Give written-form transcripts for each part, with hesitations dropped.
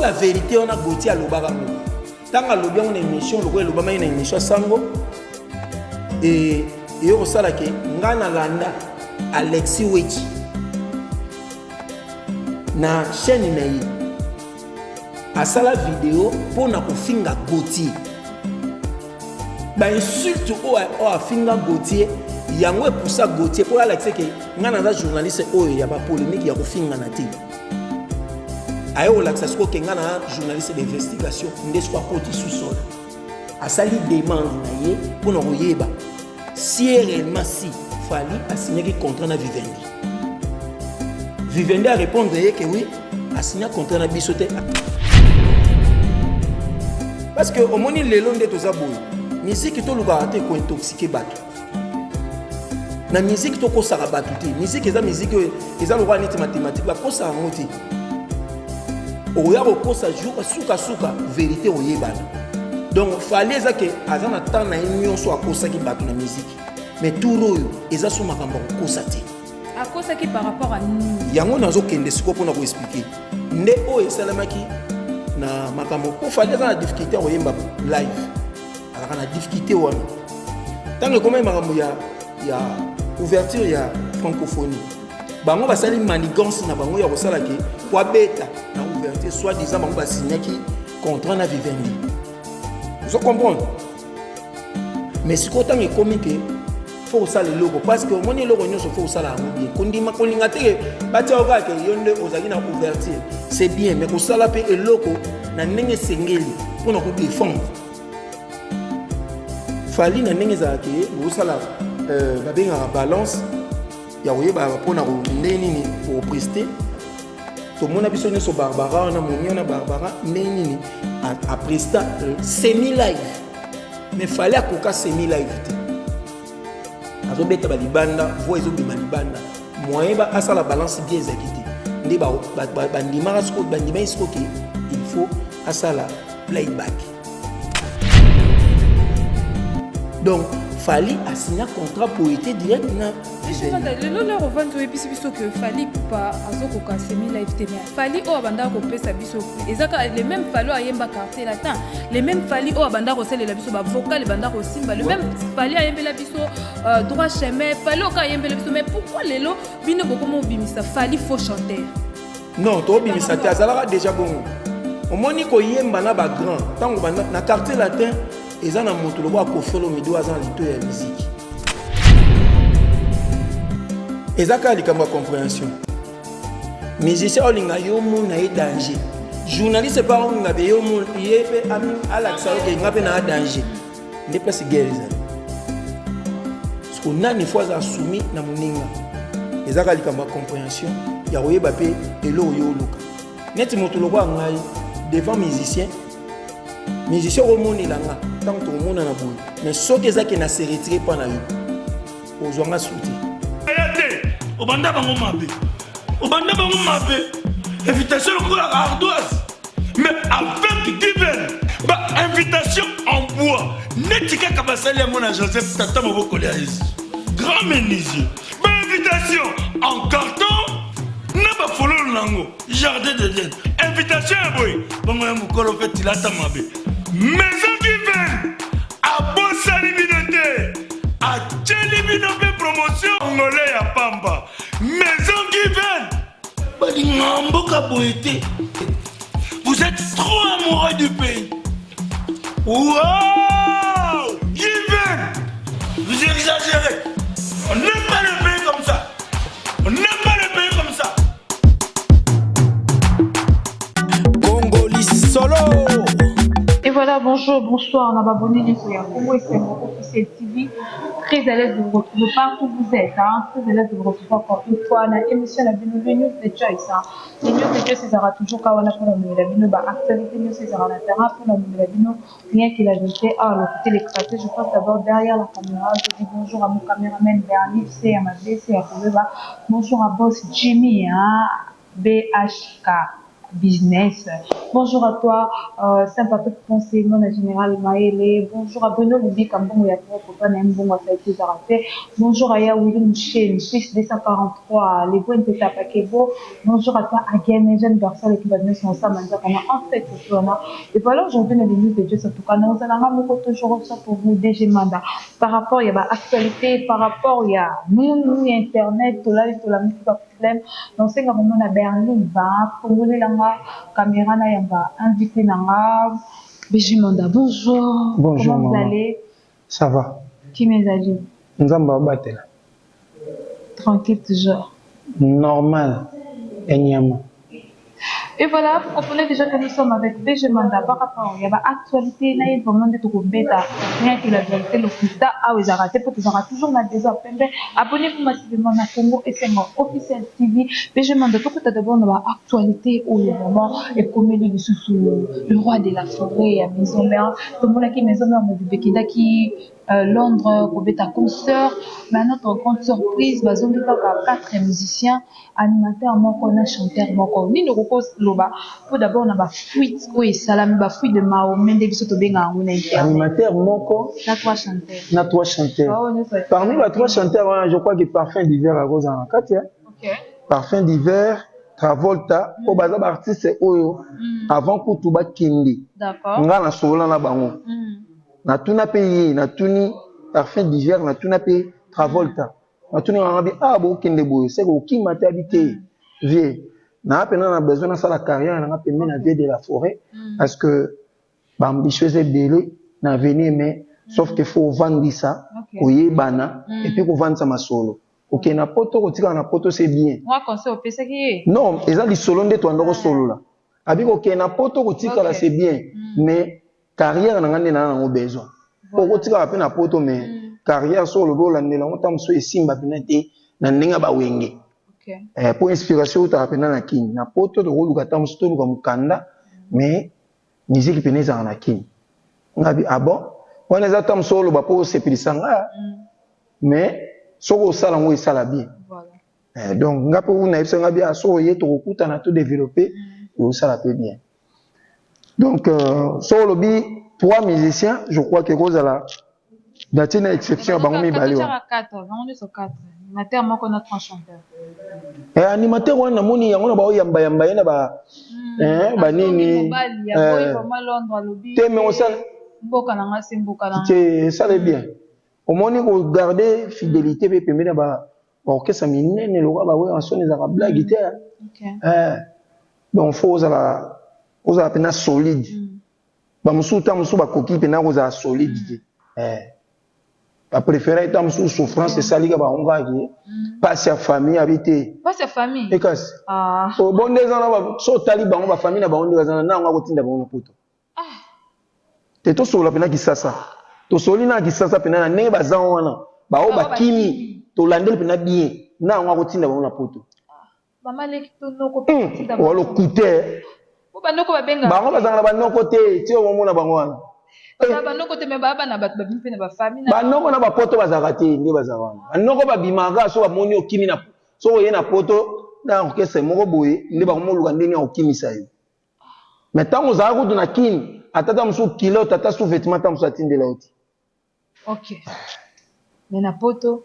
Lokola verite wana Gauthier alobaka yango, ntango alobi yango na émission, lokola elobamaki na émission ya Sango, e eyo kosala ke ngai nalanda Alexis Wechi na chaîne na ye, asala video mpo na kofinga Gauthier. Bainsulte oyo afinga Gauthier, yango epusa Gauthier mpo alakisa ke ngai naza journaliste oyo ya bapolémique ya kofingana te. Aye kolakisa sikoyo ke ngai na journaliste d'investigation. Nde sikoyo akoti sous-sol, asali demande na ye mpona koyeba si réellement si Fally asignaki contrat na Vivendi. Vivendi arépondre ye ke oui, asigna contrat na biso te, parce que omoni lelo nde toza boye, miziki tolukaka te kointoxiquer bato na miziki, tokosaka bato te. Miziki eza miziki oyo eza lokola neti mathématique, bakosaka yango te. Okoya kokosa jour sukasuka vérité oyebana. Donc Fally eza ke aza na temps na ye nyonso akosaki bato na miziki, mais tour oyo eza so makambo ya kokosa te. Akosaki par rapport à nini? Yango nazokende sikoyo mpona koexpliquer nde oyo esalemaki na makambo, mpo Fally aza na difficulté ya koyemba live, azalaka na difficulté wana. Ntango ekomai makambo ya ouverture ya francophonie, bango basali manigance na bango ya kosala ke po abeta na ouverture, soit disant bango basignaki contrat na Vivendi, ozo comprendre? Mais sikoyo ntango ekomi ke faut kosala eloko, parce que omoni eloko nyonso faut kosala yango bien, kondima kolinga te ke batia yo kaka ke yo nde ozalaki na ouverture, c'est bien, mais kosala mpe eloko na ndenge esengeli mpona kodéfendre Fally na ndenge ezalaka ke bosala babengaka balance ya koyeba mpona ndenge nini koprester. Tomona biso nyonso Barbara wana, momi wana Barbara, ndenge nini apresta semi live, mais Fally akoka semi live te, azobeta balibanda, voix ezobima libanda, moyen ba asala balance bien ezalaki te. Nde bandimaka sikoyo, bandimaki sikoyo ke il faut asala playback. Donc Fally asigna contrat boye te direct na Vivendi. Lelo lero ovandi, oyebisi biso ke Fally Ipupa azokoka semi live te, mais Fally oyo abandaka kopesa biso eza kaka le même Fally oyo ayemba Quartier Latin, le même Fally oyo abandaka kosalela biso bavocal ebandaka kosimba, le même Fally ayembela biso Droit Chemin, Fally oyo kaka ayembela biso. Mais pourquoi lelo bino bokoma obimisa Fally faux chanteur? Non, tobimisa te, azalaka déjà bongo. Omoni koyemba na bagrand, ntango na Quartier Latin eza na moto lokola Koffi Olomide oyo aza na lito ya miziki, eza kaka likambo ya compréhension. Musicien olinga yo mona ye danger, journaliste mpe olinga be yo ye mpe alakisa yo ke nga mpe na danger, nde place guerre ezali. Siko nani fo aza soumis na moninga, eza kaka likambo ya compréhension ya koyeba mpe eloko yo oluka. Neti moto lokola ngai devant musicien, musicien okomonela nga ntango tokomonana boye, mais soki ezaki na se retire mpa na yo, ozwanga su te. Aya te, obanda bango mabe, obanda bango mabe, invitation lokola ardoise, mais avec Given, ba invitation en bois neti kaka basali yango na Joseph, tata mobokoli ya Yesu, grand menuisier, bainvitation en carton na bafololo nango, jardin d'Eden, invitation ya boye bongo ya mokolo mpe tilata mabe. Maison Given abosani bino te, atieli bino mpe promotion ngole ya pamba. Maison Given balingaka mboka boye te, vous êtes trop amoureux du pays. Wow, Given, vous exagérez, on n'aime pas le pays comme ça, on n'aime pas le pays comme ça. Congoli solo. Et voilà, bonjour, bonsoir, on a abonné nyonso ya Congo Esengo Officiel TV. Très à l'aise de vous retrouver partout où vous êtes, hein. Très à l'aise de vous retrouver encore une fois dans l'émission la bino, le News de Choice, hein. Les News de Choice, ça sera toujours kawana pour la bino, ba actualité news, ça sera na terrain pour la bino, rien que la vérité. Ah, le côté l'éclaté, je passe d'abord derrière la caméra. Je dis bonjour à mon caméraman Bernie, c'est à ma BC, à Kobeba. Bonjour à boss Jimmy, hein, BHK. Business. Bonjour à toi, Saint Patrick Français, mon général Maele. Bonjour à Bruno Lubika, Mbongo ya Trop, Papa na Mbongo Asaiti Zarate. Bonjour à Willy Mouchen, Suisse 243, les Gwen Teta Pakebo. Bonjour à toi, Agen, jeune garçon qui va venir son Samanza, en fait, et voilà, aujourd'hui, dans les news de Dieu, en tout cas, nous allons toujours ça pour vous, DG Manda. Par rapport, il y a actualité, par rapport, il y a nous, nous, Internet, tout là, tout là, tout là, problème. Donc, c'est vraiment na Berlin, va, fongolela nga caméra na yamba invité na nga BG Manda. Bonjour. Bonjour. Comment vous maman. allez? Ça va. Qui mes amis? Nzambe abatela. Tranquille toujours. Normal. Enyama. Et voilà, vous comprenez déjà que nous sommes avec BG Manda par rapport, il y a actualité, là, il y a vraiment des trucs bêta, rien que la vérité, le plus tard, ah oui, raté, pour que toujours ma désordre. Abonnez-vous massivement à Congo Esengo Officiel TV. BG Manda, tout d'abord, on a actualité où le moment et comme le sous le roi de la forêt, à Maison Mère, comme on a qui Maison Mère, on qui Londres, kobeta concert, mais à notre grande surprise, bazongi kaka quatre musiciens, animateur moko na chanteur moko. Nini okokoloba po d'abord na bafuite oyo esalami, bafuite de Mahomet nde biso tobenga yango na internet? Animateur moko na trois chanteurs. Na trois chanteurs. Oh, nyonso. Parmi les trois chanteurs wana, je crois que Parfum d'hiver akozala na kati, hein? Ok. Parfum d'hiver, Travolta, oyo baza baartiste oyo avant kutu bakende, nga nasolola na bango. Natuna mpe ye, natuni Parfum d'hiver, natuna mpe Travolta, natuni nga bi: "Ah, bokende boye, seke okima te?" Abi: "Te, vieux, naa mpena na besoin nasala carrière nanga pembeni na vieux de la forêt, parce que baambition eza ebele na avenir, mais sauf que faut ovandisa koyebana et puis kovandisa masolo. Okende na Poto, kotikala na Poto, c'est bien." Mwa conseil opesaki ye? Non, eza lisolo nde toanda kosolola. Abi kokende na Poto, kotikala, c'est bien, mais carrière na nga nde naa nango besoin. Okotikala mpe na Poto, mais carrière so olobi olandela yango, ntango mosusu esimba mpena te na ndenge ya bawenge. Po inspiration eutaka mpena na Kini. Na Poto tokoluka, ntango mosusu toluka mokanda, mais musique mpena ezalaka na Kini. Ngabi: "Ah bon, wana eza ntango mosusu oloba mpo osepelisa nga, mais soki osala yango, esala bien." Donc nga mpe kuna nayebisa nga bia: "Soki oye, tokokutana, todéveloppe, osala mpe bien." Donc soki olobi trois musiciens, je crois que kozala datie na exception ya bango mibale wana. Quatre, bango nyonso quatre, animateur moko na trois chanteurs. Animateur wana, namoni yango na baoyambayamba ye na ba banini. Mobali aboyi vraiment Londres, alobi te, mais osala mboka na nga se mboka na nga. Te, esala bien. Omoni, kogarde fidélité mpe pembeni na baorchestre minene lokola baWerrason ezalaka blague te. Donc faut ozala mpena solide. Bamosusu, ta mosusu bakoki mpena kozala solide te. Bapréféré ta mosusu souffrance esalika bango kaka mpasi ya famille, abi te. Mpasi ya famille. Ekasi bo nde eza na so otali bango, bafamille na bango nde baza na yango, akotinda bango na Poto te. Tosolola mpena Kisasa, tosoli na Kisasa mpena na ndenge baza wana, bao bakimi, tolandeli mpena bien na yango, akotinda bango na Poto. Mama leki to noko? Walokute. Po banoko babenga. Bango bazanga na banoko te, ti omomona bango wana. Banoko te, me baya bana bato babimi mpe na bafamille. Banoko na bapoto bazalaka te. Nde bazalaka wana, banoko babimaka so bamoni okimi na, so oye na Poto na orchestre moko boye, nde bakomoluka ndeni ya kokimisa yo. Mais ntango ozalaka kutu na Kini, ata ta mosusu kilo, tata sous vêtement, ta mosusu atindela yo te. Ok, mais na Poto?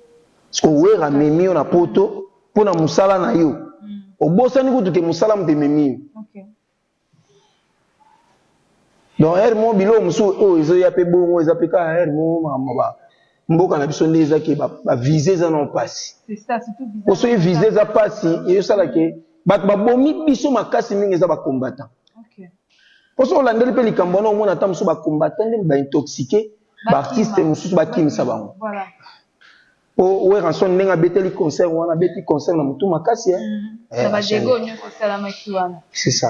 Parce que Wera amemi yo na Poto mpo na mosala na yo, obosani kutu ke mosala moto ememi yo. Donc ere mo biloko mosusu oyo ezoya mpe bongo, eza mpe kaka ere mo makambo mboka na biso nde eza ke bavisa eza na mpasi. Po soki visa eza mpasi, eyosala ke bato babomi biso makasi mingi eza bacombattant. Po soki olandeli mpe likambo wana, omona ata mosusu bacombattant nde baintoxiqué baartiste mosusu, bakimisa bango. Po Werrason, ndenge abeteli concert wana, abeti concert na motu makasi. C'est ça.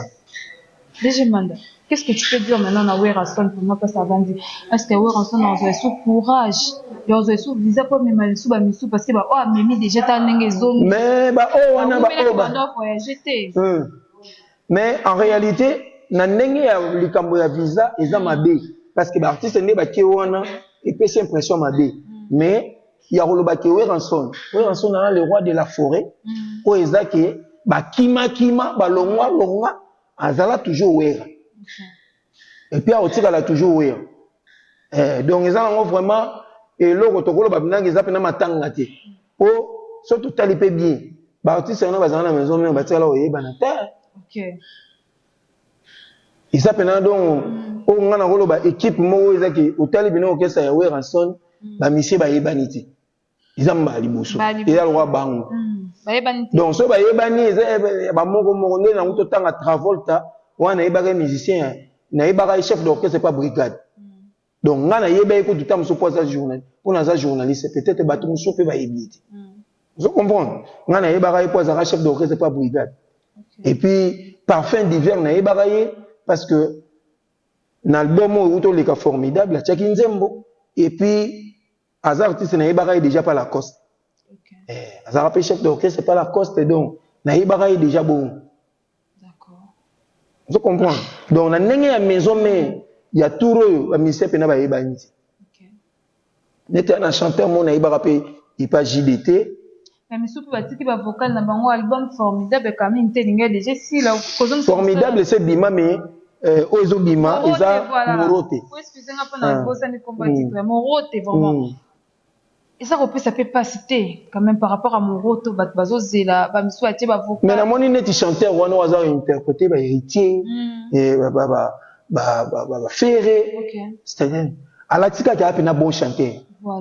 DG Manda, qu'est-ce que tu peux dire maintenant à Werrason pour moi parce avandi? Est-ce que Werrason azwa esu courage ya ozwa esu visa po amema lisu bamisu, parce que baoyo amemi déjà, ta ndenge ezongi? Mais baoyo wana baoyo voyage te. Mais en réalité, na ndenge ya likambo ya visa eza mabe, parce que baartiste nde bakie wana, epesi impression mabe. Mais ya koloba ke Werrason, Werrason aza le roi de la forêt, oyo eza ke bakimakima, balongwa longwa. Azala toujours Wera. Et puis akotikala toujours Wera. Eh, donc eza nango vraiment eloko tokoloba mpena eza mpena matanga te. Po soki totali mpe bien, ba artistes wana bazala na maison mère batikala koyebana te. Eza mpena donc oyo nga nakoloba équipe moko ezaki otali bino orchestre ya Werrason, ba musiciens bayebani te. Eza mbala liboso. Eza lokwa bango. Donc soki bayebani eza bamoko moko nde nango totanga Travolta wana nayebaka musicien, nayebaka chef d'orchestre pa brigade. Donc nga nayeba ye kutu ta mosusu mpo aza journaliste, mpo naza journaliste, peut-être bato mosusu mpe bayebi ye te. Ozo comprendre, nga nayebaka ye mpo azalaka chef d'orchestre pa brigade. Et puis Parfum d'hiver nayebaka ye parce que na album oyo euti oleka Formidable atiaki nzembo. Et puis aza artiste nayebaka ye déjà pa Lacoste. Azalaka mpe chef d'orchestre pa Lacoste, donc nayebaka ye déjà bongo. Ozo comprendre, donc na ndenge ya maison mère ya tour oyo bamusicien mpena bayebani te. Neti na chanteur mo nayebaka mpe epa JDT. Mais misusu mpe batiki bavocal na bango. Album Formidable quand même te elingi déjà esila. Formidable ese ebima, mais oyo ezobima eza Morote. Excuse nga mpona bosani kombo ya titre Morote. Vraiment eza kopesa mpe mpasi te quand même par rapport à Moroto, bato bazozela, bamisusu batie bavocal. Mais namoni neti chanteur wana oyo aza interprété bahéritier, bafere, c'est-à-dire alati kaka ya mpena bon chanteur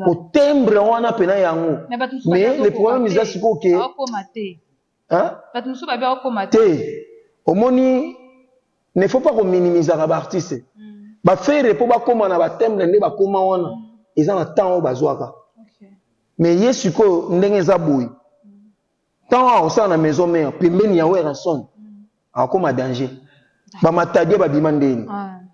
po timbre wana mpena yango. Mais le problème eza sikoyo ke Bato mosusu babi akokoma te. Omoni, ne faut pas kominimisaka baartiste bafere mpo bakóma na batimbre nde bakóma wana. Eza na temps oyo bazwaka. Mais ye sikoyo ndenge eza boye, ntango akosala na maison mère pembeni ya Werrason, akokóma danger. Bamatadien babima ndeni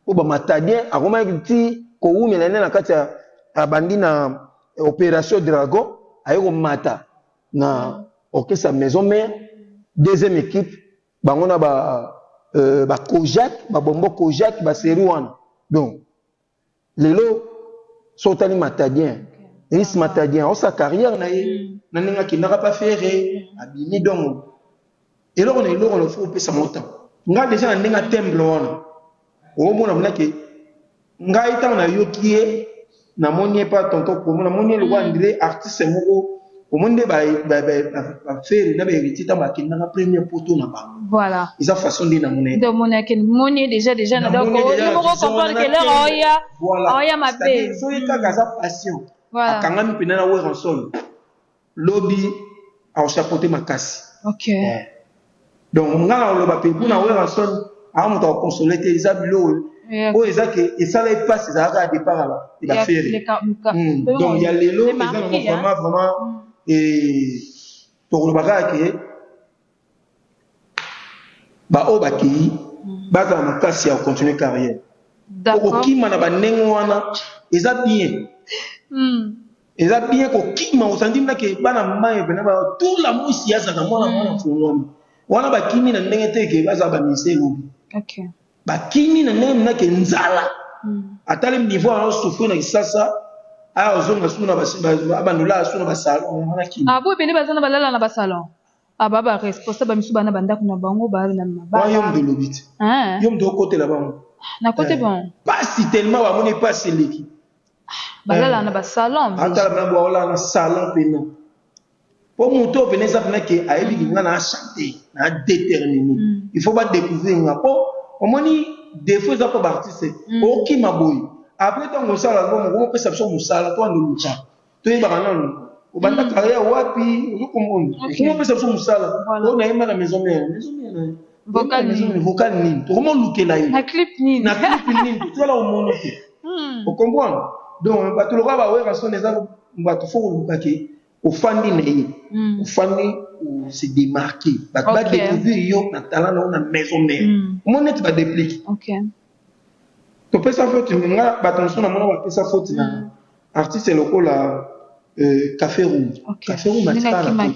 po bamatadien akomaki ti kowumela nde na kati ya abandi na Opération Dragon, aye komata na orchestre maison mère, deuxième équipe bango na ba bakojak, babombo Kojak, baseri wana. Donc lelo so otali matadien, Eris Matadien aosala carrière na ye na ndenge akendaka pa Fere abimi. Donc eloko na eloko na faut opesa mo temps. Nga déjà na ndenge atemble wana omona mnake ngai ntango nayoki ye, namoni ye pa tonton Promo, namoni ye lokwa André artiste moko. Omoni nde bafere na bahéritier ntango bakendaka premier poto na bango. Eza façon nde namona ye. Nde omonaki, moni déjà na donc yo moko comprendre que l'heure oya mabe. Soki kaka aza patient, akangami mpena na Werrason, lobi akochapeauter makasi. Donc nga na koloba mpe mpona Werrason, aa moto akokonsole te. Eza biloko oyo eza ke esala epasi, ezalaka ya départ ya bafere. Donc ya lelo eza nango vraiment vraiment tokoloba kaka ke baoyo bakei bazala makasi ya kocontinue carrière. Okokima na bandenge wana eza bien, eza bien kokima. Osandi ndake bana mai pena tula mwisi azaka mwana mwana fungwami wana bakimi na ndenge te ke bazala bamise elobi. Bakimi na ndenge ndake nzala atali niveau azosouffrir na Kisasa, aya ozonga su na abandola su na basalon wana kimi. Ah bo ebele baza na balala na basalon, aba baresponsable bamisu bana bandako na bango ba na mabala. Yo moto olobi te, yo moto okotela bango. Na kote bon. Pasi tellement bamoni pasi eleki. Balala na basalon. Atala mpena bo aolala na salon mpena po moto oyo pene eza mpena ke ayebi nga na chante na déterminé, il faut badécouvrir nga. Po omoni défaut eza mpo baartiste okima boye, après ntango osala album okomopesa biso mosala to ando luka toyebaka nano obanda carrière wapi. Ozokomona, okomopesa biso mosala oyo nayemba na maison mère, maison mère vocal nini tokomolukela ye na clip nini. Na clip nini totikala omoni te. Ocomprendre, donc bato lokola baWerrason eza bato faut koluka ke ofandi na ye, ofandi se démarquer, bato badécouvrir yo na talent na yo na maison mère. Omoni neti badéplique topesa faute nga bato mosusu namona bapesa faute na artiste lokola Café Room. Café Room atikala na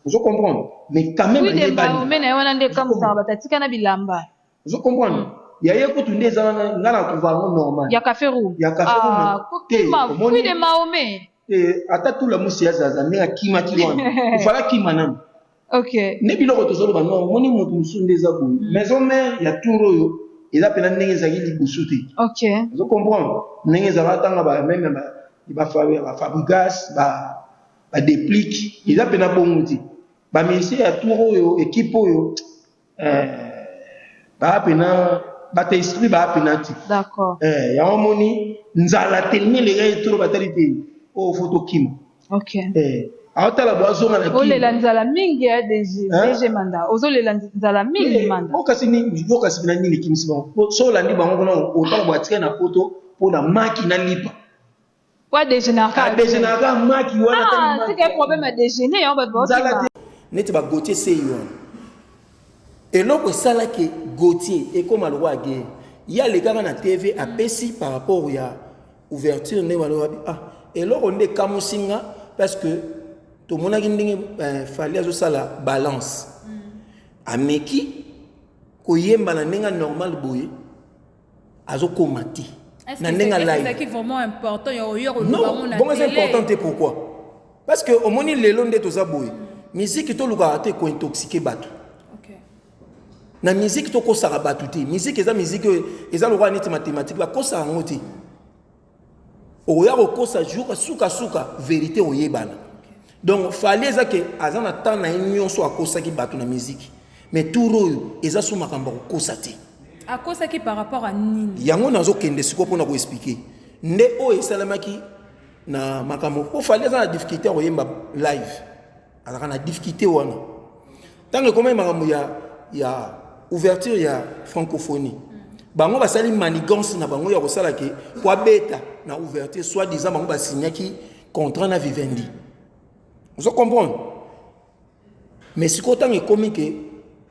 ozo comprendre, mais quand même ayebani na ye wana nde ekamusaka bato atika na bilamba. Ozo comprendre, ya ye kutu nde eza wana nga na trouva yango normal. Ya Café Room? Ya Café Room te. Omoni de Mahomet. Ata tula musi azaza ndenge akimaki wana, ofala akima nanu. Ok. Nde biloko tozoloba no, omoni moto mosusu nde eza boye. Maison mère ya tour oyo eza mpena ndenge ezalaki liboso te. Ok. Ozo comprendre ndenge ezalaka ntanga ba meme ba Fabregas, ba Deplick, eza mpena bongo te. Ba musiciens ya tour oyo, équipe oyo, baa mpena bato esprit baa mpena te. D'accord. Yango omoni nzala telemi eleka ye toro batali te oyo fo tokima. Ok. Aotala bo azonga na Olela nzala mingi ya DG. Hein? DG Manda. Ozolela nzala mingi Manda. Okasi nini, okasi mpena nini ekimisi bango so olandi bango kuna, otala bo atikali na poto mpona maki na lipa. Wa déjeuner. Adéjeunaka maki wana. Ah, tika problème à déjeuner yango bato nzala baotima. Te neti baGautier Sei wana, eloko esalaki Gautier ekóma lokwa guerre, ye alekaka na TV, apesi par rapport ya ouverture ndenge balobabi. Ah, eloko nde ekamusi nga parce que tomonaki ndenge Fally azosala balance, ameki koyemba na ndenge normal boye, azokóma te na ndenge live. Ezalaki vraiment important ya oyo Non, bongo eza important te. Pourquoi? Parce que omoni lelo nde toza boye, musique tolukaka te kointoxiquer bato na musique, tokosaka bato te. Musique eza musique oyo eza lokola neti mathématique, bakosaka yango te. Okoya kokosa jour sukasuka vérité oyebana. Donc Fally eza ke aza na temps na ye nyonso akosaki bato na musique, mais tour oyo eza so makambo ya kokosa te. Akosaki par rapport à nini? Yango nazokende sikoyo mpona koexpliquer nde oyo esalemaki na makambo po Fally aza na difficulté ya koyemba live, azalaka na difficulté wana. Ntango ekomaki makambo ya ouverture ya francophonie, bango basali manigance na bango ya kosala ke po abeta na ouverture, soit disant bango basignaki contrat na Vivendi, ozo comprendre? Mais sikoyo ntango ekomi ke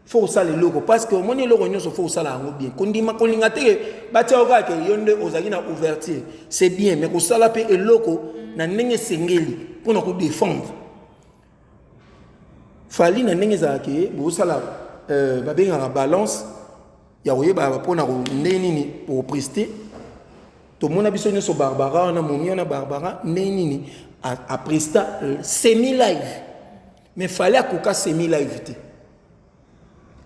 fo kosala eloko, parce que omoni eloko nyonso fo kosala yango bien, kondima kolinga te ke batia yo kaka ke yo nde ozalaki na ouverture, c'est bien, mais kosala mpe eloko na ndenge esengeli mpona kodéfendre Fally na ndenge ezalaka ke bosala babengaka balance ya koyeba mpona ndenge nini koprester. Tomona biso nyonso Barbara wana, momi wana Barbara, ndenge nini apresta semi live, mais Fally akoka semi live te,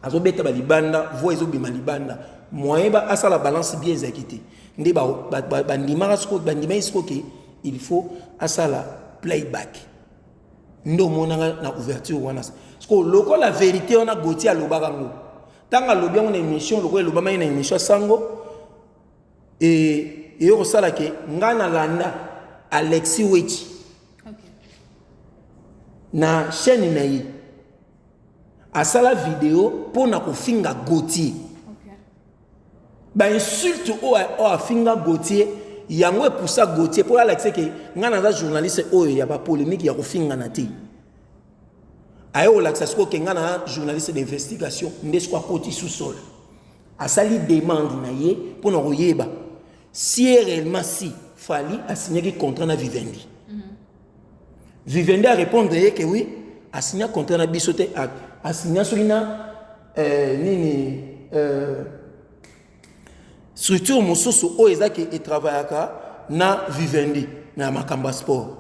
azobeta balibanda, voix ezobima libanda, moyen ba asala balance bien ezalaki te. Nde bandimaka sikoyo, bandimaki sikoyo ke il faut asala playback. Nde omonaka na ouverture wana sikoyo lokola vérité wana Gautier alobaka yango. Ntango alobi yango na émission, lokola elobamaki na émission ya sango, eyo kosala ke ngai nalanda Alexis Wechi na chaîne na ye, asala video mpona kofinga Gautier. Bainsulte oyo afinga Gautier, yango epusa Gautier mpo alakisa ke ngai naza journaliste oyo ya bapolémique ya kofingana te. Aye kolakisa sikoyo ke ngai na journaliste d'investigation. Nde sikoyo akoti sous-sol, asali demande na ye mpona koyeba si réellement si Fally asignaki contrat na Vivendi. Vivendi arépondre ye ke oui, asigna contrat na biso te, asigna soki na nini, structure mosusu oyo ezaki etravaillaka na Vivendi na makambo ya sport.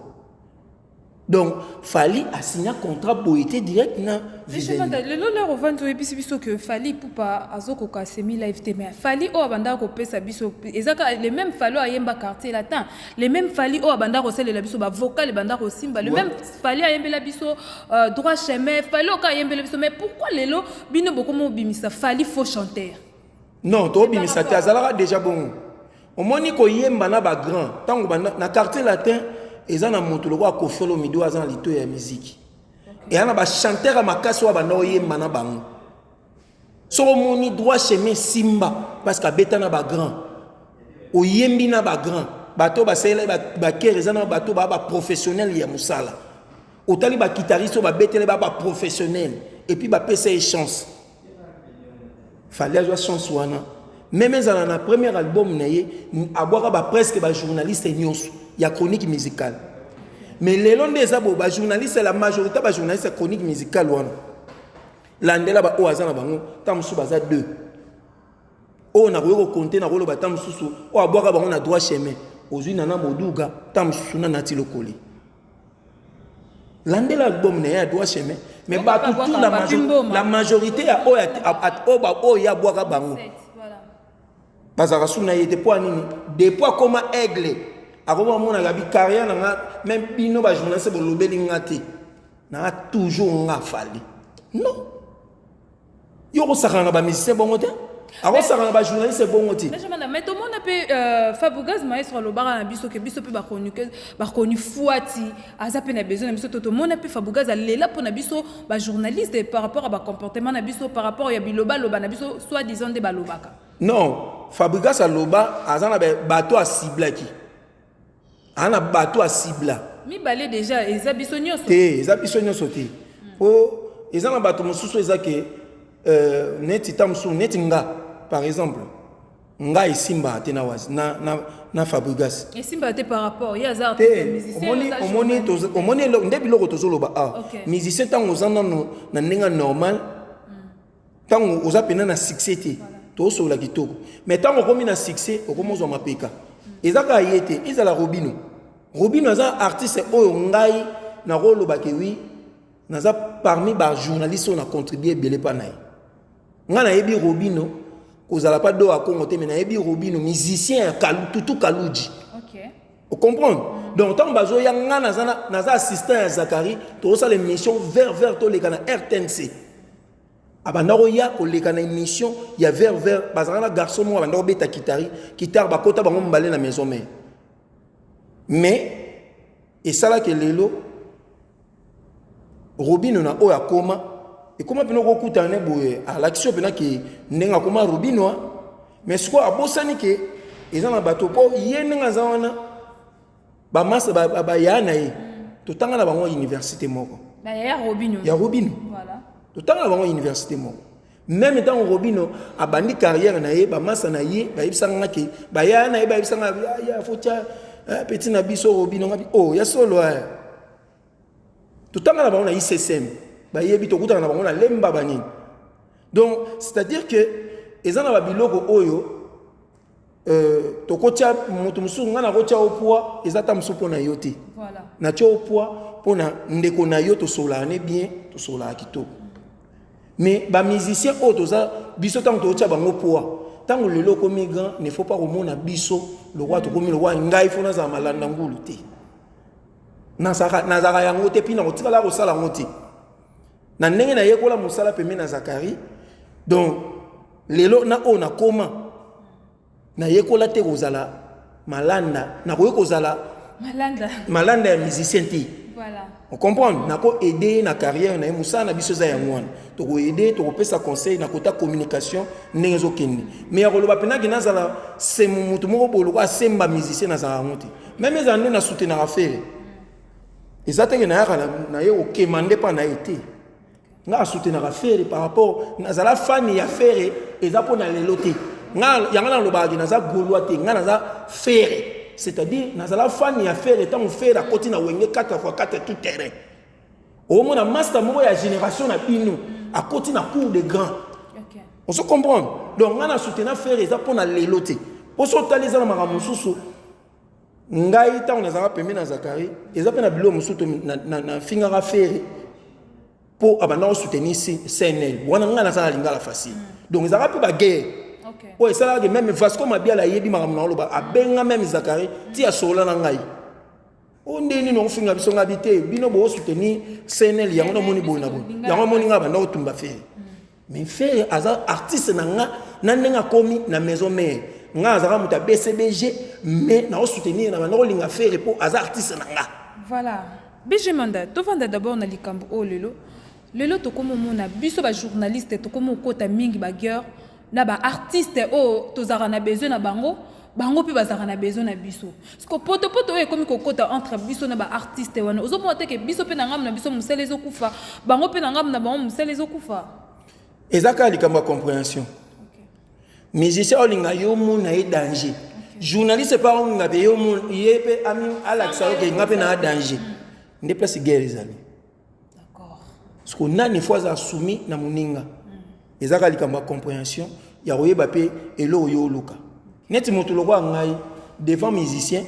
Donc Fally asigna contrat boye te direct na Vivendi. Lelo lero ovandi oyebisi biso ke Fally Ipupa azokoka semi live te, mais Fally oyo abandaka kopesa biso eza kaka le même Fally oyo ayemba Quartier Latin, le même Fally oyo abandaka kosalela biso bavocal ebandaka kosimba, le même Fally ayembela biso Droit chemin, Fally oyo kaka ayembela biso. Mais pourquoi lelo bino bokoma obimisa Fally faux chanteur? Non, tobimisa te, azalaka déjà bongo. Omoni koyemba na bagrand, ntango na Quartier Latin eza na moto lokola Koffi Olomide oyo aza na litoyi ya miziki, eya na bachanteur ya makasi oyo banda oyemba na bango. Soki omoni Droit chemin simba, parce que abeta na bagrand, oyembi na bagrand, bato basalela bakere, eza na bato baa baprofessionnel ya mosala. Otali baguitariste oyo babetele, baa baprofessionnel, et puis bapesa ye chance. Fally azwa chance wana, même ezala na premier album na ye, abwaka bapresque bajournaliste nyonso ya chronique musicale. Mais lelo nde eza boye, bajournaliste, la majorité bajournaliste ya chronique musicale wana, landela baoyo aza na bango, ntango mosusu baza deux oyo nakoki kocompter, nakoloba ntango mosusu oyo abwaka bango na Droit chemin, ozwi Nana Moduga, ntango mosusu na Nati Lokoli. Landela album na ye ya Droit chemin. Mais bato tout, la majorité ya oyo oyo ye abwaka bango bazalaka su na ye te. Mpo anini? Depuis akoma Aigle, akoma omonaka bi carrière na nga, même bino bajournaliste bolobeli nga te, nanga toujours nga Fally. Non, yo okosakana na bamusicien bongo te, akosaka na bajournaliste bongo te. Mais tomona mpe Fabregas maestro alobaka na biso ke biso mpe bakoni fuati aza mpe na besoin na biso. To tomona mpe Fabregas alela mpo na biso bajournaliste par rapport à bacomportement na biso, par rapport ya bilobaloba na biso, soit disant nde balobaka. Non, Fabregas aloba aza na bato asiblaki, aza na bato asibla. Mibale déjà eza biso nyonso. Te, eza biso nyonso te, po eza na bato mosusu eza ke neti ta mosusu neti nga par exemple, nga esimbaka te na, na, na, na Fabregas. Esimbaka te par rapport ye aza te. Omoni, omoni, omoni nde biloko tozoloba awa. Musicien, ntango oza nano na ndenge normal, ntango oza mpena na succès te, tozosolola kitoko. Mais ntango okomi na succès, okomi ozwa mapeka. Eza kaka ye te, ezala Robino. Robino aza artiste oyo ngai nakolobake wi, naza parmi bajournaliste oyo na contribue ebele mpa na ye. Ngai nayebi Robino kozala pa do ya Congo te, mais nayebi Robino musicien ya Kalu, Tutu Kaluji. Ocomprendre? Donc ntango bazoya, ngai naza assistant ya Zakari, tozosala émission vers vers, toleka na RTNC. Abanda koya koleka na émission ya vers vers, bazalaka na garçon moko abanda kobeta guitare, bakota bango mibale na Maison Mère. Mais esalaki lelo Robino na oyo akoma, ekoma mpena okokutana ne boye, alakisi oyo mpena ke ndenge akoma Robino. Mais sikoyo abosani ke eza na bato, mpo ye ndenge aza wana, bamasa baya na ye, totanga na bango université moko. Ya Robino. Ya Robino. Totanga na bango université moko. Même ntango Robino abandi carrière na ye, bamasa na ye bayebisanga nga ke baya na ye, bayebisanga ya fotia petit na biso Robino. Ngabi oh, ya solo. Totanga na bango na ICSM, bayebi, tokutana na bango na Lemba, banini. Donc c'est à dire que eza na babiloko oyo tokotia moto mosusu. Ngai nakotia o poids, eza ta mosusu mpo na yo te. Natia o poids mpo na ndeko na yo, tosololaka ne bien, tosololaka kitoko. Mais bamusicien oyo toza biso, ntango tokotia bango poids, ntango lelo okomi grand, ne faut pas komona biso lokwa tokomi lokwa. Ngai fo nazala malanda ngulu te, nazalaka yango te, mpi nakotikala kosala yango te na ndenge nayekola mosala pembe na Zakari. Donc lelo na oyo nakoma, nayekola te kozala malanda, nakoki kozala malanda, malanda ya musicien te. Ocomprendre? Nako aider na carrière na ye, mosala na biso eza yango wana. Tokoaider, tokopesa conseil na kota communication ndenge ezokende. Mais ya koloba mpenaki nazala semo motu moko boye lokola asemba musicien, nazala yango te. Même ezala nde nasoutenaka Ferre, eza teke nayaka na ye kokema nde mpa na ye te. Nga asoutenaka Ferre par rapport nazala fan ya Ferre, eza mpo na lelo te. Nga yango nalobaka naza Gaulois te, nga naza Ferre, c'est-à-dire nazala fan ya Ferre ntango Ferre akoti na Wenge 4 x 4 tout terrain. Omona master moko ya génération na bino akoti na cour de grand. Ozo comprendre? Donc nga na soutenir Ferre eza mpo na lelo te. Mpo so otali, eza na makambo mosusu. Ngai ntango nazalaka pembe na Zakari, eza mpe na biloko mosusu nafingaka Ferre mpo abanda kosoutenir CNL wana. Ngai naza na lingala facile, donc ezalaka mpe baguerre oyo esalaka. Même Vasco Mabiala ayebi makambo na oloba, abenga même Zakari ti asola na ngai o nde nini okofinga biso. Ngai bi te, bino boosoutenir CNL, yango namoni boye na boye, yango amoni ngai banda kotumba Ferre. Mais Ferre aza artiste na nga na ndenge akomi na Maison Mère. Nga azalaka moto ya BCBG, mais naosoutenir na banda kolinga Ferre mpo aza artiste na nga. Voilà, BG Manda, tovanda d'abord na likambo oyo. Lelo lelo tokómi omona biso bajournaliste tokómi okota mingi baguerre na baartiste oyo tozalaka na besoin na bango, bango mpe bazalaka na besoin na biso. Parce que potopoto oyo ekomi kokota entre biso na baartiste wana, ozomona te ke biso mpe na ngambo na biso mosala ezokufa, bango mpe na ngambo na bango mosala ezokufa? Eza kaka likambo ya compréhension. Musicien olinga yo mona ye danger, journaliste mpe aolinga mpe yo ye mpe alakisa yo ke nga mpe na danger, nde place guerre ezali. Parce que nani fo aza soumis na moninga? Eza kaka likambo ya compréhension, ya koyeba mpe eloko yo oluka. Neti moto lokola ngai devant musicien,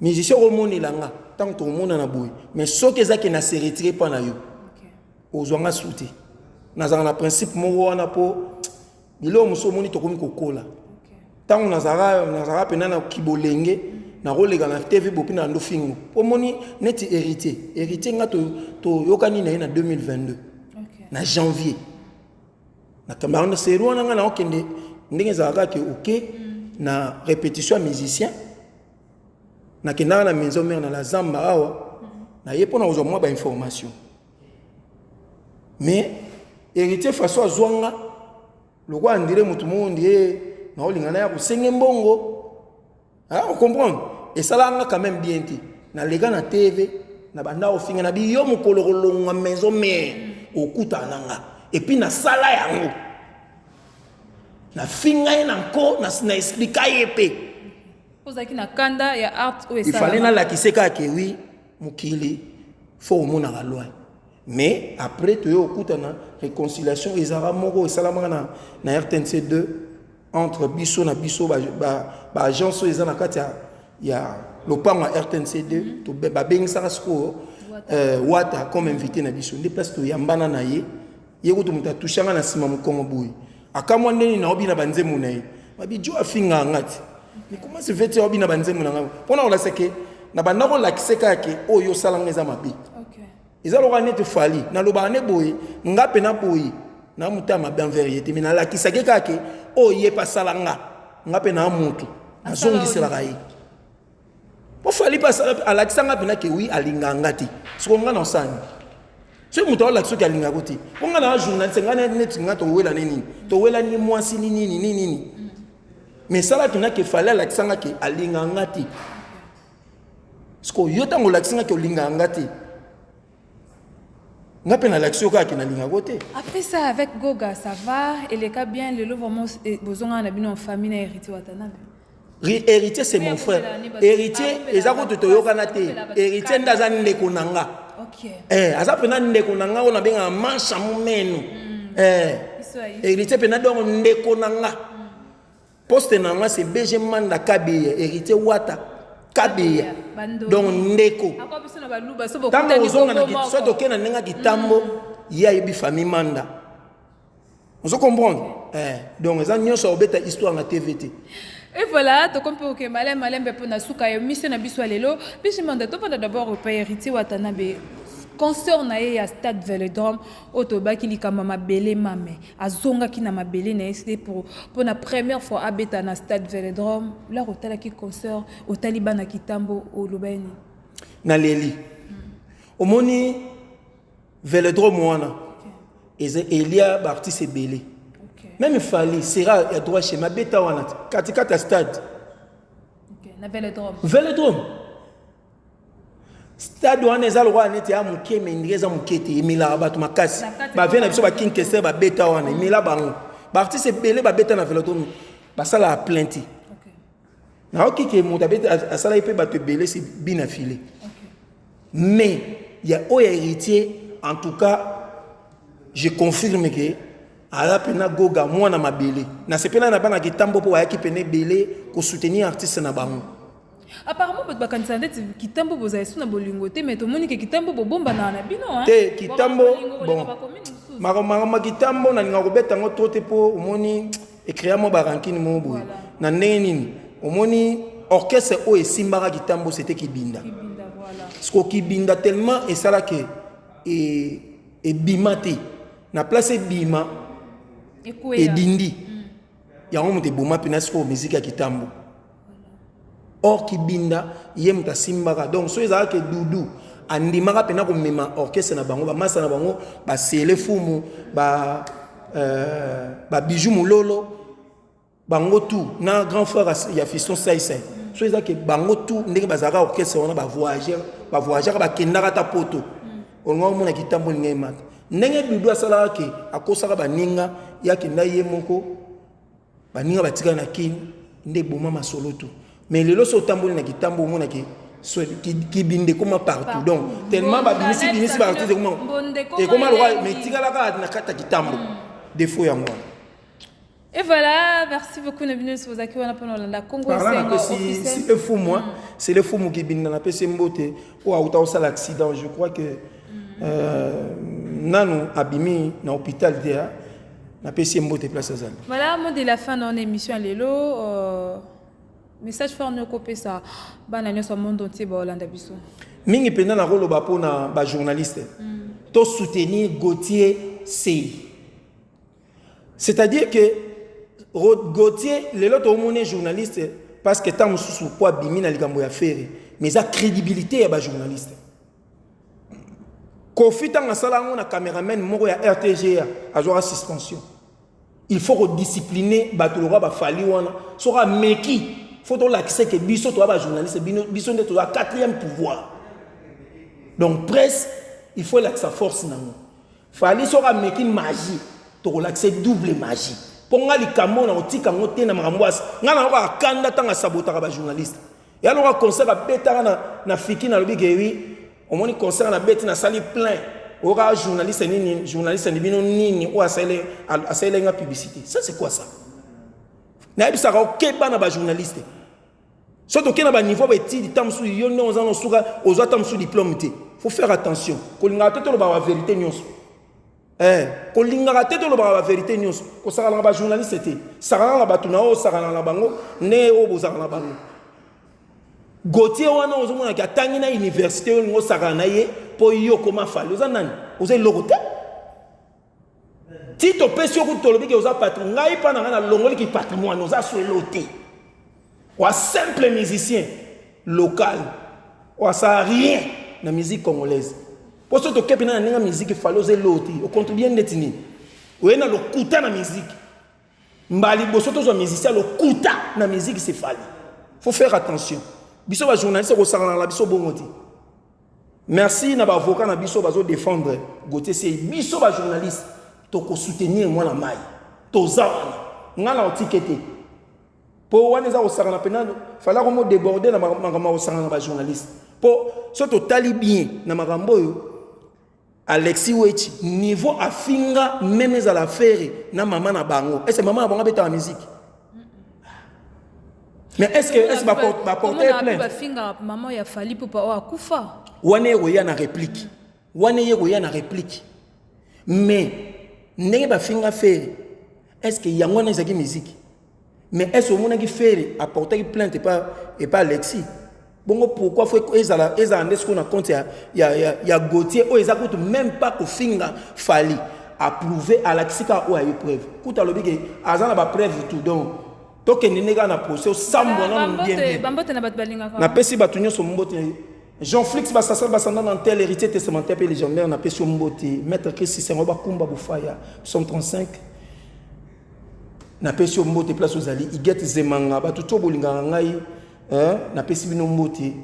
musicien okomonela nga ntango tokomonana boye, mais soki ezaki na se retire mpa na yo. Ozwa nga su te. Nazalaka na principe moko wana mpo biloko mosusu omoni tokomi kokola. Ntango nazalaka mpena na kibolenge, nakoleka na TV bopi na ndo fingo. Mpo omoni neti Héritier, Héritier nga toyokani na ye na 2022 na janvier. Nakamba seri wana, nga naokende ndenge ezalaka ke oke na répétition ya musicien. Nakendaka na Maison Mère na la zamba awa, naye mpona kozwa mwa bainformation. Mais Héritier, façon azwanga lokola ndire motu moko ndie naolinga na ya kosenge mbongo, ocomprendre, esalaka nga quand même bien te. Naleka na TV na banda ofinga na biyo mokolo kolongwa Maison Mère okutana na nga. Et puis nasala yango, nafinga ye na nko, na explika ye mpe. Ozalaki na kanda ya art oyo. Il fallait nalakise kaka ke oui, mokili fo omonaka loin. Mais après toye okutana, réconciliation ezalaka moko esalamaka na RTNC 2 entre biso na biso baagence oyo eza na kati ya lopango ya RTNC 2. Babengisaka sikoyo Wata comme invité na biso, nde place toyambana na ye. Ye kutu moto atushanga na nsima mokongo boye, akamwa ndeni naobina banzembo na ye. Babi jo afingaka nga ti, mais comment se fait aobina banzembo na ngai? Mpona kolakisa ke na banda kolakisa kaka ke oyo osalanga eza mabe. Eza lokola neti Fally, nalobaka ne boye, nga mpe na boye na moto ya mabe envers ye te, mais nalakisaki kaka ke oyo ye mpe asala nga, nga mpe na motu nazongiselaka ye. Po Fally mpe alakisa nga mpena ke oui, alingaka nga te. Siko nga na osani soki moto aolakisa soki alingaka te, mpo nga na journaliste, nga neti nga towela ne nini, towelani mwasi ni nini ni nini, mais esalaki na ke Fally alakisa nga ke alingaka nga te. Siko yo ntango olakisi nga ke olingaka nga te, nga mpe nalakisi yo kaka ke nalingako te. Après ça, avec Goga, ça va, eleka bien. Lelo vraiment bozongana na bino en famille na Héritier Watanabe? Héritier, c'est mon frère. Héritier eza kutu toyokana te. Héritier nde aza ndeko na nga. Aza mpena ndeko na nga oyo nabengaka mansha momeno. Héritier mpena donc ndeko na nga. Poste na nga c'est BG Manda Kabeya, Héritier Wata Kabeya, donc ndeko. Ntango ozonga na so tokende na ndenge ya kitambo, ye ayebi famille Manda, ozo comprendre. Donc eza nyonso obeta histoire na TV te. Et voilà, tokomi mpe okende malembe malembe mpo na suka ya émission na biso ya lelo. Biso Manda, tofanda d'abord epai Héritier Watanabe, concert na ye ya stade Vélodrome oyo tobaki likambo ya mabele mame. Azongaki na mabele na ye, c'était pour la première fois abeta na stade Vélodrome. Lors otalaki concert, otali bana Kitambo, oloba nini? Naleli. Omoni Vélodrome wana eza elia baartiste ebele. Même Fally sera ya droit chemin abeta wana katikati ya stade. Na Vélodrome. Vélodrome, stade wana eza lokola neti ya moke, mais ndenge eza moke te, emelaka bato makasi. Bavie na biso baking Kester babeta wana, emela bango. Baartiste ebele babeta na Vélodrome, basalaka plein te. Nayoki ke moto asalaki mpe bato ebele si bina file. Mais ya oyo ya Héritier, en tout cas je confirme ke aza mpena Goga mwana mabele. Nasepela na bana Kitambo mpo bayaki pene ebele kosoutenir artiste na bango. Apparemment bato bakanisa ndeti Kitambo bozala esu na bolingo te, mais tomoni ke Kitambo bobombanaka na bino. Te, Kitambo, bon, makambo ya Kitambo nalingaka kobeta yango to te, mpo omoni ecréa mwa barancune moko boye. Na ndenge nini? Omoni orchestre oyo esimbaka Kitambo, c'était Kibinda. Siko Kibinda tellement esalaki ebima te na place ebima, edindi yango moto eboma mpena sikoyo miziki ya Kitambo. Or Kibinda ye moto asimbaka. Donc so ezalaki Dudu andimaka mpena komema orchestre na bango, bamasa na bango, basele fumu, babiju mololo, bango tout na grand frère ya Fiston Saisai. So eza ke bango tout ndenge bazalaka orchestre wana, bavoyageaka, bakendaka ata poto, olinga omona Kitambo olinga emata. Ndenge Dudu asalaka ke akosaka baninga, ye akenda ye moko, baninga batikala na Kini, nde eboma masolo tu. Mais lelo so otamboli na Kitambo, omonaki Kibinda ekoma partout. Donc tellement babimisi bimisi baartiste, ekoma lokwa, mais etikalaka na kati ya Kitambo défaut yango wana. Et voilà, merci beaucoup na bino bozalaki wana mpona olanda Congo. Si efumu, c'est le fumu Kibinda, napesi mbote oyo auta kosala accident, je crois que. Nanu abimi na hôpital te, napesi ye mbote place azali. Voilà, mot de la fin na émission lelo, message fort noko opesa bana nyonso monde entier baolanda biso. Mingi mpenza nakoloba mpona bajournaliste, to soutenir Gauthier Sey, c'est-à-dire que Gauthier lelo toomoni journaliste parce que ntango mosusu po abimi na likambo ya Ferre, mais eza crédibilité ya bajournaliste. Kofi, ntango asala yango na cameraman moko ya RTGA, azwaka suspension. Il faut kodiscipline bato lokola bafali wana. Soki ameki, faut tolakisa ke biso toza bajournaliste, biso nde toza quatrième pouvoir. Donc presse, il faut elakisa force nango. Fali soki ameki magie, tokolakisa double magie, mpo nga likambo na kotika yango te na makambo asi. Nga na yoka akanda ntango asabotaka bajournaliste ya loka concert abetaka na fiki. Nalobi ke wi, omoni concert nabeti, nasali plein, oyoka journaliste nini, journaliste ni bino nini oyo asaleli nga publicité. Ça, c'est quoi ça? Nayebisaka okeba na bajournaliste. So tokei na baniveau baétude, ta mosusu yo nde oza na osuka, ozwa ta mosusu diplôme te. Faut faire attention. Kolingaka te tolobaka bavérité nyonso. Kolingaka te tolobaka bavérité nyonso. Kosakalaka bajournaliste te. Sakalaka na bato na oyo osakalaka na bango ndenge oyo bozalaka na bango. Gautier wana ozomonaki atangi na université, oyo olingi osakana na ye mpo yo okoma Fali, oza nani? Oza eloko te. Ti topesi yo kutu, tolobi ke oza patrimoine. Ngai mpa na ngai nalongoliki patrimoine, oza so elo te. Oa simple musicien local, oasala rien na musique congolaise. Mpo so tokepi na ndenge ya musique, Fali oza elo te. Ocontribue ndeti nini? Oye na lokuta na musique. Mbala liboso tozwa musicien lokuta na musique, c'est Fali. Faut faire attention. Biso bajournaliste kosangana na biso bongo te. Merci na baavocat na biso bazodéfendre Gautier Sey. Biso bajournaliste tokosoutenir mwana mai, toza wana. Ngai na otike te, mpo wana eza kosangana mpena. Fala komo déborde na makambo ya kosangana na bajournaliste, mpo so totali bien na makambo oyo, Alexis Wechi niveau afinga même ezala Ferre na mama na bango. Est ce mama na bango abetaka musique? Mais est ce baporte plainte? Bafinga mama ya Fali Pupa oyo akufa. Wana ekoya na réplique, wana ye koya na réplique. Mais ndenge bafinga Ferre, est ce que yango wana ezalaki musique? Mais est ce omonaki Ferre aportaki plainte epa Alexis bongo? Pourquoi faut ezala nde sikoyo na compte ya Gautier oyo eza kutu même pas kofinga Fali? Approuvé, alakisi kaka oyo aye preuve. Kutu alobi ke aza na bapreuve tout, donc tokende nde kaka na procès, osambwa nanu bien bien. Bambote na bato balingaka. Napesi bato nyonso mbote. Jean Flix Basasal Basanda na tel héritier testamentaire mpe légendaire, napesi yo mbote. Maître Chris Sisengo Bakumba Bofaya, psaume 35, napesi yo mbote place ozali. Iget Zemanga, bato to bolingaka ngai, napesi bino mbote.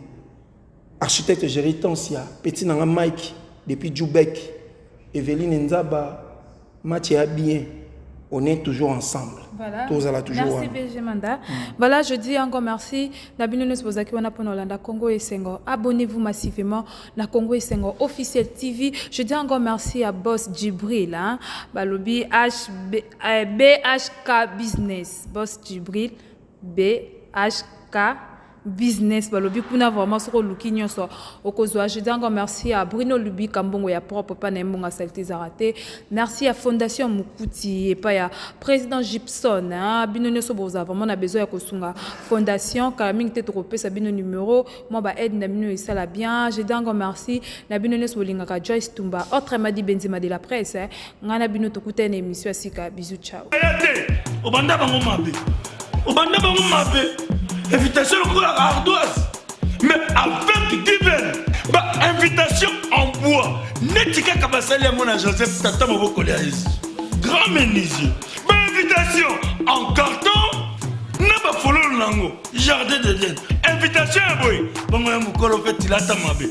Architecte Géri Tansia, petit nanga Mike depuis Jubek, Eveline Nzaba, match ya bien, on est toujours ensemble. Voilà. Tozala toujours. Merci BG Manda. Voilà, je dis encore merci. Na bino nyonso bozaki wana pona olanda Congo Esengo. Abonnez-vous massivement na Congo Esengo officiel TV. Je dis encore merci à Boss Djibril, hein. Balobi HB, BHK Business. Boss Djibril BHK Business, balobi kuna vraiment soko oluki nyonso okozwa. Je dis encore merci à Bruno Lubika, mbongo ya propre pa na ye, mbongo asali te, ezalaka te. Merci à Fondation Mokuti epai ya président Gibson, hein. Bino nyonso bozala vraiment na besoin ya kosunga fondation, kala mingi te tokopesa bino numéro, mwa baaide na bino esala bien. Je dis encore merci na bino nyonso bolingaka Joyce Tumba, autrement dit Benzema de la presse, hein. Ngai na bino tokutani na émission ya sika. Bisous, ciao. Aya te, obanda bango mabe, obanda bango mabe. Invitation lokola ardoise, mais avec divin ba invitation en bois, neti kaka basali yango na Joseph tata mobokoli ya Yesu, grand menuisier. Bainvitation en carton na bafololo nango, jardin d'Eden. Invitation ya boye bongo ya mokolo mpe tilata mabe.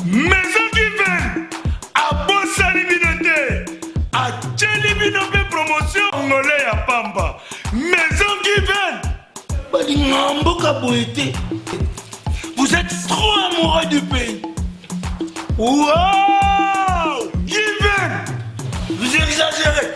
Maison Given abosani bino te, atieli bino mpe promotion ngole ya pamba. Maison Given balingaka mboka boye te. Vous êtes trop amoureux du pays. Wow, Given, vous exagérez.